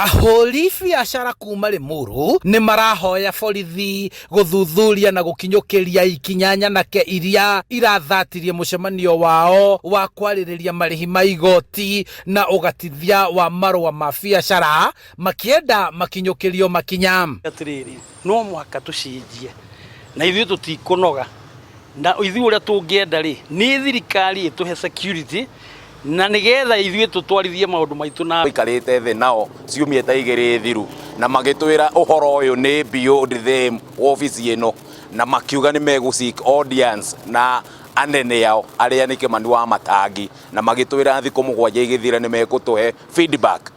Ahũri biacara kuma Limuru nĩ marahoya borithi gũthuthuria na gũkinyũkĩria ikinya nyanake iria irathatirie mũcemanio wao wa kwarĩrĩria marĩhi ma igoti na ũgatithia wa marũa ma biacara makĩenda makinyũkĩrio makinya. Atĩrĩrĩ, no mũhaka tũcenjie na ithuĩ tũtikũnoga na ithuĩ ũrĩa tũngĩenda rĩ nĩ thirikari ĩtũhe security na nĩgetha ithuĩ tũtwarithie maũndũ maitũ na Tũikarĩte thĩ nao ciumia ta igĩrĩ thiru na magĩtwĩra ũhoro ũyũ nĩ beyond them wobici ĩno, na makiuga nĩ megũ seek audience na anene ao arĩa nĩ Kĩmani wa Matangi, na magĩtwĩra thikũ 7 igĩthira nĩ megũtũhe feedback.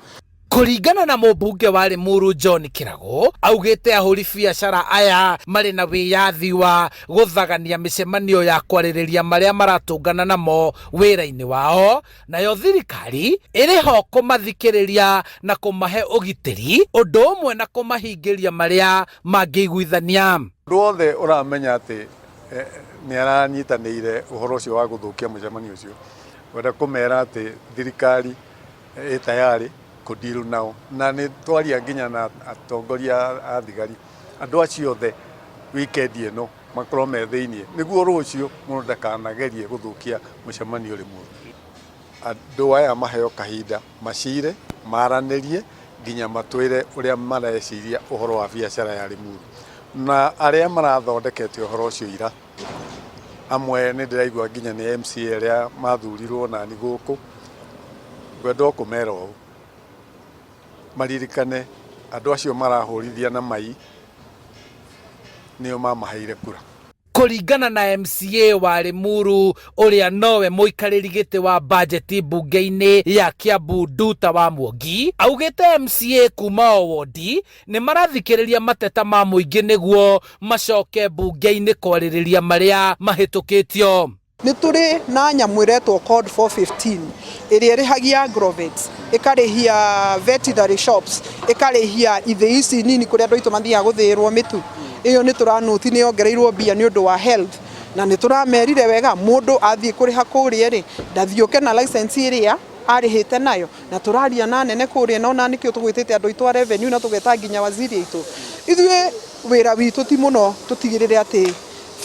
Kũringana na mũmbunge wa Limuru John Kĩrago, augĩte ahũri biacara aya marĩ na wĩyathi wa gũthagania mĩcemanio ya kwarĩrĩria marĩa maratũngana namo wĩra-inĩ wao, nayo thirikari ĩrĩ ho kũmathikĩrĩria na kũmahe ũgitĩri ũndũ ũmwe na kũmahingĩria marĩa mangĩiguithania. Mũndũ wothe ũramenya atĩ nĩ aranyitanĩire ũhoro ũcio wa gũthũkia mũcemanio ũcio, ngwenda kũmera atĩ thirikari ĩ tayari kũ deal nao, na nĩ twaria nginya na atongoria a thigari, andũ acio othe weekend ĩno makorwo me thĩiniĩ nĩguo rũciũ mũndũ ndakanagerie gũthũkia mũcemanio Limuru. Andũ aya maheo kahinda macire maranĩrie nginya matwĩre ũrĩa mareciria ũhoro wa biacara ya Limuru, na arĩa marathondekete ũhoro ũcio ira amwe nĩ ndĩraigua nginya nĩ MCA arĩa mathurirwo nani gũkũ, ngwenda o kũmera ũũ maririkane andũ acio marahũrithia na mai nĩo mamaheire kura. Kũringana na MCA wa Limuru ũrĩa nowe mũikarĩri gĩtĩ wa bajeti mbunge-inĩ ya Kiambu Nduta wa Mwangi, augĩte MCA kuma o wondi nĩ marathikĩrĩria mateta ma mũingĩ nĩguo macoke mbunge-inĩ kwarĩrĩria marĩa mahĩtũkĩtio. Nĩ tũrĩ na nyamũ ĩretwo code 415 ĩrĩa ĩrĩhagia agrovet, ĩkarĩhia veterinary shops, ĩkarĩhia ithĩi ici nini kũrĩa andũ aitũ mathiaga gũthĩĩrwo mĩtu. Ĩyo nĩ tũranũti nĩ yongereirwo mbia nĩ ũndũ wa health, na nĩ tũramerire wega mũndũ athiĩ kũrĩha kũrĩa rĩ ndathiũke na license ĩrĩa arĩhĩte nayo, na tũraria na anene kũrĩa na ona nĩkĩo tũgwĩtĩte andũ aitũ a revenue na tũgeta nginya waziri aitũ. Ithuĩ wĩra witũ ti mũno tũtigĩrĩre atĩ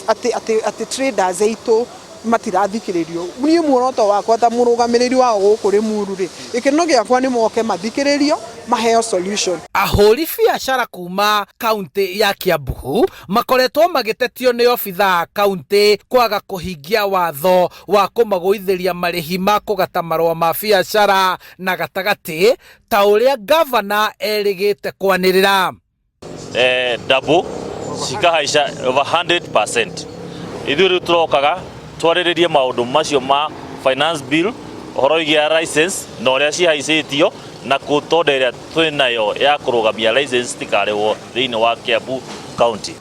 atĩ atĩ atĩ traders aitũ matirathikĩrĩrio. Niĩ muoroto wakwa ta mũrũgamĩrĩri wao gũkũ Limuru rĩ, gĩkeno gĩakwa nĩ moke mathikĩrĩrio maheo solution. Ahũri biacara kuma kaunti ya Kiambu makoretwo magĩtetio nĩ obithaa a kaunti kwaga kũhingia watho wa kũmagũithĩria marĩhi ma kũgata marũa ma biacara na gatagatĩ ta ũrĩa gavana erĩgĩte kwanĩrĩra. Double cikahaica over 100%. Ithuĩ rĩu tũrokaga twarĩrĩrie maũndũ macio ma finance bill, ũhoro wĩgiĩ license na ũrĩa cihaicĩtio na kũtonda ĩrĩa twĩ nayo ya kũrũgamia license citikarĩhwo thĩinĩ wa Kiambu County.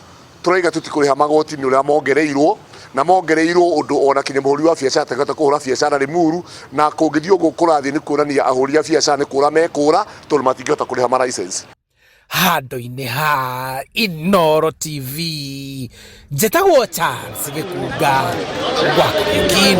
Tũraiga tũtikũrĩha magoti nĩ ũrĩa mongereirwo, na mongereirwo ũndũ ona kinya mũhũri wa biacara atangĩhota kũhũra biacara Limuru, na kũngĩthiĩ ũguo kũrathiĩ nĩ kuonania ahũri a biacara nĩ kũra mekũra tondũ matingĩhota kũrĩha ma license. Handũ-inĩ ha Inooro TV, njĩtagwo Charles Gĩkunga wa Kariuki.